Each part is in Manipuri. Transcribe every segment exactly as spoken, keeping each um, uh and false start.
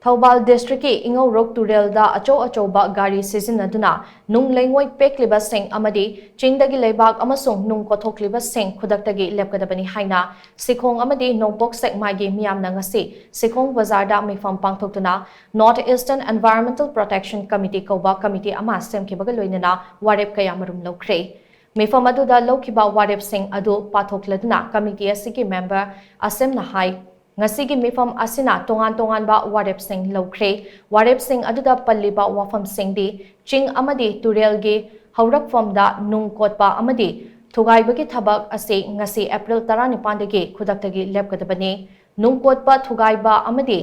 ꯊꯧꯕꯥꯜ ꯗꯤꯁꯇ꯭ꯔꯤꯛꯀꯤ ꯏꯉꯧꯔꯣꯛ ꯇꯨꯔꯦꯜꯗ ꯑꯆꯧ ꯑꯆꯧꯕ ꯒꯥꯔꯤ ꯁꯤꯖꯤꯟꯅꯗꯨꯅ ꯅꯨꯡ ꯂꯩꯉꯣꯏ ꯄꯦꯛꯂꯤꯕꯁꯤꯡ ꯑꯃꯗꯤ ꯆꯤꯡꯗꯒꯤ ꯂꯩꯕꯥꯛ ꯑꯃꯁꯨꯡ ꯅꯨꯡ ꯀꯣꯊꯣꯛꯂꯤꯕꯁꯤꯡ ꯈꯨꯗꯛꯇꯒꯤ ꯂꯦꯞꯀꯗꯕꯅꯤ ꯍꯥꯏꯅ ꯁꯤꯈꯣꯡ ꯑꯃꯗꯤ ꯅꯣꯡꯄꯣꯛ ꯁꯦꯛꯃꯥꯏꯒꯤ ꯃꯤꯌꯥꯝꯅ ꯉꯁꯤ ꯁꯤꯈꯣꯡ ꯕꯖꯥꯔꯗ ꯃꯤꯐꯝ ꯄꯥꯡꯊꯣꯛꯇꯨꯅ North Eastern Environmental Protection Committee ꯀꯧꯕ ꯀꯃꯤꯇꯤ ꯑꯃ ꯁꯦꯝꯈꯤꯕꯒ ꯂꯣꯏꯅꯅ ꯋꯥꯔꯦꯞ ꯀꯌꯥ ꯃꯔꯨꯝ ꯂꯧꯈ꯭ꯔꯦ꯫ ꯃꯤꯐꯝ ꯑꯗꯨꯗ ꯂꯧꯈꯤꯕ ꯋꯥꯔꯦꯞꯁꯤꯡ ꯑꯗꯨ ꯄꯥꯊꯣꯛꯂꯗꯨꯅ ꯀꯃꯤꯇꯤ ꯑꯁꯤꯒꯤ ꯃꯦꯝꯕꯔ ꯑꯁꯦꯝꯅ ꯍꯥꯏ, ꯉꯁꯤꯒꯤ ꯃꯤꯐꯝ ꯑꯁꯤꯅ ꯇꯣꯉꯥꯟ ꯇꯣꯉꯥꯟꯕ ꯋꯥꯔꯦꯞꯁꯤꯡ ꯂꯧꯈ꯭ꯔꯦ꯫ ꯋꯥꯔꯦꯞꯁꯤꯡ ꯑꯗꯨꯗ ꯄꯜꯂꯤꯕ ꯋꯥꯐꯝꯁꯤꯡꯗꯤ ꯆꯤꯡ ꯑꯃꯗꯤ ꯇꯨꯔꯦꯜꯒꯤ ꯍꯧꯔꯛꯐꯝꯗ ꯅꯨꯡ ꯀꯣꯠꯄ ꯑꯃꯗꯤ ꯊꯨꯒꯥꯏꯕꯒꯤ ꯊꯕꯛ ꯑꯁꯤ ꯉꯁꯤ ꯑꯦꯄ꯭ꯔꯤꯜ ꯇꯔꯥꯅꯤꯄꯥꯟꯗꯒꯤ ꯈꯨꯗꯛꯇꯒꯤ ꯂꯦꯞꯀꯗꯕꯅꯤ꯫ ꯅꯨꯡ ꯀꯣꯠꯄ, ꯊꯨꯒꯥꯏꯕ ꯑꯃꯗꯤ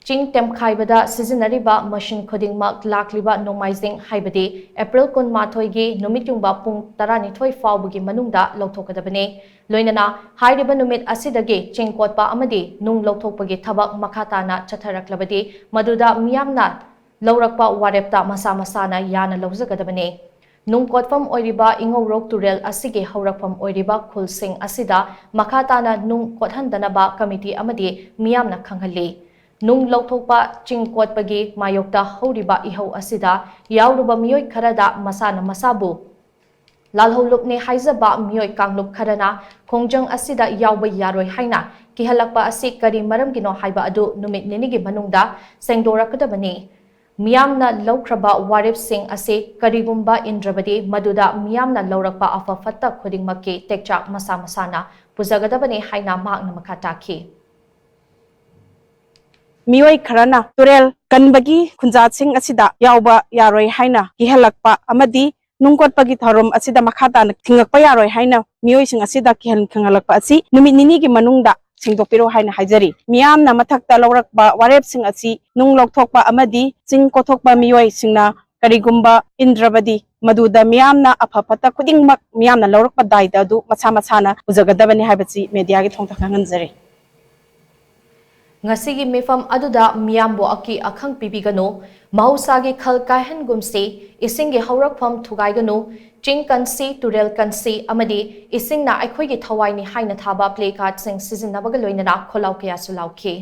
ꯆꯤꯡ ꯇꯦꯝꯈꯥꯏꯕꯗ ꯁꯤꯖꯤꯟꯅꯔꯤꯕ ꯃꯁꯤꯟ ꯈꯨꯗꯤꯡꯃꯛ ꯂꯥꯛꯂꯤꯕ ꯅꯣꯡꯃꯥꯏꯖꯤꯡ, ꯍꯥꯏꯕꯗꯤ ꯑꯦꯄ꯭ꯔꯤꯜ ꯀꯨꯟꯃꯥꯊꯣꯏꯒꯤ ꯅꯨꯃꯤꯠ ꯌꯨꯡꯕ ꯄꯨꯡ ꯇꯔꯥꯅꯤꯊꯣꯏ ꯐꯥꯎꯕꯒꯤ ꯃꯅꯨꯡꯗ ꯂꯧꯊꯣꯛꯀꯗꯕꯅꯤ꯫ ꯂꯣꯏꯅꯅ ꯍꯥꯏꯔꯤꯕ ꯅꯨꯃꯤꯠ ꯑꯁꯤꯗꯒꯤ ꯆꯤꯡ ꯀꯣꯠꯄ ꯑꯃꯗꯤ ꯅꯨꯡ ꯂꯧꯊꯣꯛꯄꯒꯤ ꯊꯕꯛ ꯃꯈꯥ ꯇꯥꯅ ꯆꯠꯊꯔꯛꯂꯕꯗꯤ ꯃꯗꯨꯗ ꯃꯤꯌꯥꯝꯅ ꯂꯧꯔꯛꯄ ꯋꯥꯔꯦꯞꯇ ꯃꯁꯥ ꯃꯁꯥꯅ ꯌꯥꯅ ꯂꯧꯖꯒꯗꯕꯅꯤ꯫ ꯅꯨꯡ ꯀꯣꯠꯐꯝ ꯑꯣꯏꯔꯤꯕ ꯏꯉꯧꯔꯣꯛ ꯇꯨꯔꯦꯜ ꯑꯁꯤꯒꯤ ꯍꯧꯔꯛꯐꯝ ꯑꯣꯏꯔꯤꯕ ꯈꯨꯜꯁꯤꯡ ꯑꯁꯤꯗ ꯃꯈꯥ ꯇꯥꯅ ꯅꯨꯡ ꯀꯣꯠꯍꯟꯗꯅꯕ ꯀꯃꯤꯇꯤ ꯑꯃꯗꯤ ꯃꯤꯌꯥꯝꯅ ꯈꯪꯍꯜꯂꯤ꯫ ꯅꯨꯡ ꯂꯧꯊꯣꯛꯄ, ꯆꯤꯡ ꯀꯣꯠꯄꯒꯤ ꯃꯥꯌꯣꯛꯇ ꯍꯧꯔꯤꯕ ꯏꯍꯧ ꯑꯁꯤꯗ ꯌꯥꯎꯔꯨꯕ ꯃꯤꯑꯣꯏ ꯈꯔꯗ ꯃꯁꯥꯅ ꯃꯁꯥꯕꯨ ꯂꯥꯜꯍꯧꯂꯨꯞꯅꯤ ꯍꯥꯏꯖꯕ ꯃꯤꯑꯣꯏ ꯀꯥꯡꯂꯨꯞ ꯈꯔꯅ ꯈꯣꯡꯖꯪ ꯑꯁꯤꯗ ꯌꯥꯎꯕ ꯌꯥꯔꯣꯏ ꯍꯥꯏꯅ ꯀꯤꯍꯜꯂꯛꯄ ꯑꯁꯤ ꯀꯔꯤ ꯃꯔꯝꯒꯤꯅꯣ ꯍꯥꯏꯕ ꯑꯗꯨ ꯅꯨꯃꯤꯠ ꯅꯤꯅꯤꯒꯤ ꯃꯅꯨꯡꯗ ꯁꯦꯡꯗꯣꯔꯛꯀꯗꯕꯅꯤ꯫ ꯃꯤꯌꯥꯝꯅ ꯂꯧꯈ꯭ꯔꯕ ꯋꯥꯔꯦꯞꯁꯤꯡ ꯑꯁꯤ ꯀꯔꯤꯒꯨꯝꯕ ꯏꯟꯗ꯭ꯔꯕꯗꯤ ꯃꯗꯨꯗ ꯃꯤꯌꯥꯝꯅ ꯂꯧꯔꯛꯄ ꯑꯐ ꯐꯠꯇ ꯈꯨꯗꯤꯡꯃꯛꯀꯤ ꯇꯦꯛꯆꯥꯛ ꯃꯁꯥ ꯃꯁꯥꯅ ꯄꯨꯖꯒꯗꯕꯅꯤ ꯍꯥꯏꯅ ꯃꯍꯥꯛꯅ ꯃꯈꯥ ꯇꯥꯈꯤ꯫ ꯃꯤꯑꯣꯏ ꯈꯔꯅ ꯇꯨꯔꯦꯜ ꯀꯟꯕꯒꯤ ꯈꯨꯟꯖꯥꯁꯤꯡ ꯑꯁꯤꯗ ꯌꯥꯎꯕ ꯌꯥꯔꯣꯏ ꯍꯥꯏꯅ ꯀꯤꯍꯜꯂꯛꯄ ꯑꯃꯗꯤ ꯅꯨꯡ ꯀꯣꯠꯄꯒꯤ ꯊꯧꯔꯝ ꯑꯁꯤꯗ ꯃꯈꯥ ꯇꯥꯅ ꯊꯤꯡꯉꯛꯄ ꯌꯥꯔꯣꯏ ꯍꯥꯏꯅ ꯃꯤꯑꯣꯏꯁꯤꯡ ꯑꯁꯤꯗ ꯀꯤꯍꯟ ꯈꯪꯍꯜꯂꯛꯄ ꯑꯁꯤ ꯅꯨꯃꯤꯠ ꯅꯤꯅꯤꯒꯤ ꯃꯅꯨꯡꯗ ꯁꯦꯡꯗꯣꯛꯄꯤꯔꯣ ꯍꯥꯏꯅ ꯍꯥꯏꯖꯔꯤ꯫ ꯃꯤꯌꯥꯝꯅ ꯃꯊꯛꯇ ꯂꯧꯔꯛꯄ ꯋꯥꯔꯦꯞꯁꯤꯡ ꯑꯁꯤ ꯅꯨꯡ ꯂꯧꯊꯣꯛꯄ ꯑꯃꯗꯤ ꯆꯤꯡ ꯀꯣꯊꯣꯛꯄ ꯃꯤꯑꯣꯏꯁꯤꯡꯅ ꯀꯔꯤꯒꯨꯝꯕ ꯏꯟꯗ꯭ꯔꯕꯗꯤ ꯃꯗꯨꯗ ꯃꯤꯌꯥꯝꯅ ꯑꯐ ꯐꯠꯇ ꯈꯨꯗꯤꯡꯃꯛ ꯃꯤꯌꯥꯝꯅ ꯂꯧꯔꯛꯄ ꯗꯥꯏꯇ ꯑꯗꯨ ꯃꯁꯥ ꯃꯁꯥꯅ ꯄꯨꯖꯒꯗꯕꯅꯤ ꯍꯥꯏꯕꯁꯤ ꯃꯦꯗꯤꯌꯥꯒꯤ ꯊꯣꯡꯗ ꯈꯪꯍꯟꯖꯔꯤ꯫ ꯉꯁꯤꯒꯤ ꯃꯤꯐꯝ ꯑꯗꯨꯗ ꯃꯤꯌꯥꯝꯕꯨ ꯑꯀꯤ ꯑꯈꯪ ꯄꯤꯕꯤꯒꯅꯨ, ꯃꯍꯧꯁꯥꯒꯤ ꯈꯜ ꯀꯥꯏꯍꯟꯒꯨꯝꯁꯤ, ꯏꯁꯤꯡꯒꯤ ꯍꯧꯔꯛꯐꯝ ꯊꯨꯒꯥꯏꯒꯅꯨ, ꯆꯤꯡ ꯀꯟꯁꯤ, ꯇꯨꯔꯦꯜ ꯀꯟꯁꯤ ꯑꯃꯗꯤ ꯏꯁꯤꯡꯅ ꯑꯩꯈꯣꯏꯒꯤ ꯊꯋꯥꯏꯅꯤ ꯍꯥꯏꯅ ꯊꯥꯕ ꯄ꯭ꯂꯦ ꯀꯥꯔꯗꯁꯤꯡ ꯁꯤꯖꯤꯟꯅꯕꯒ ꯂꯣꯏꯅꯅ ꯈꯣꯜꯂꯥꯎ ꯀꯌꯥꯁꯨ ꯂꯥꯎꯈꯤ꯫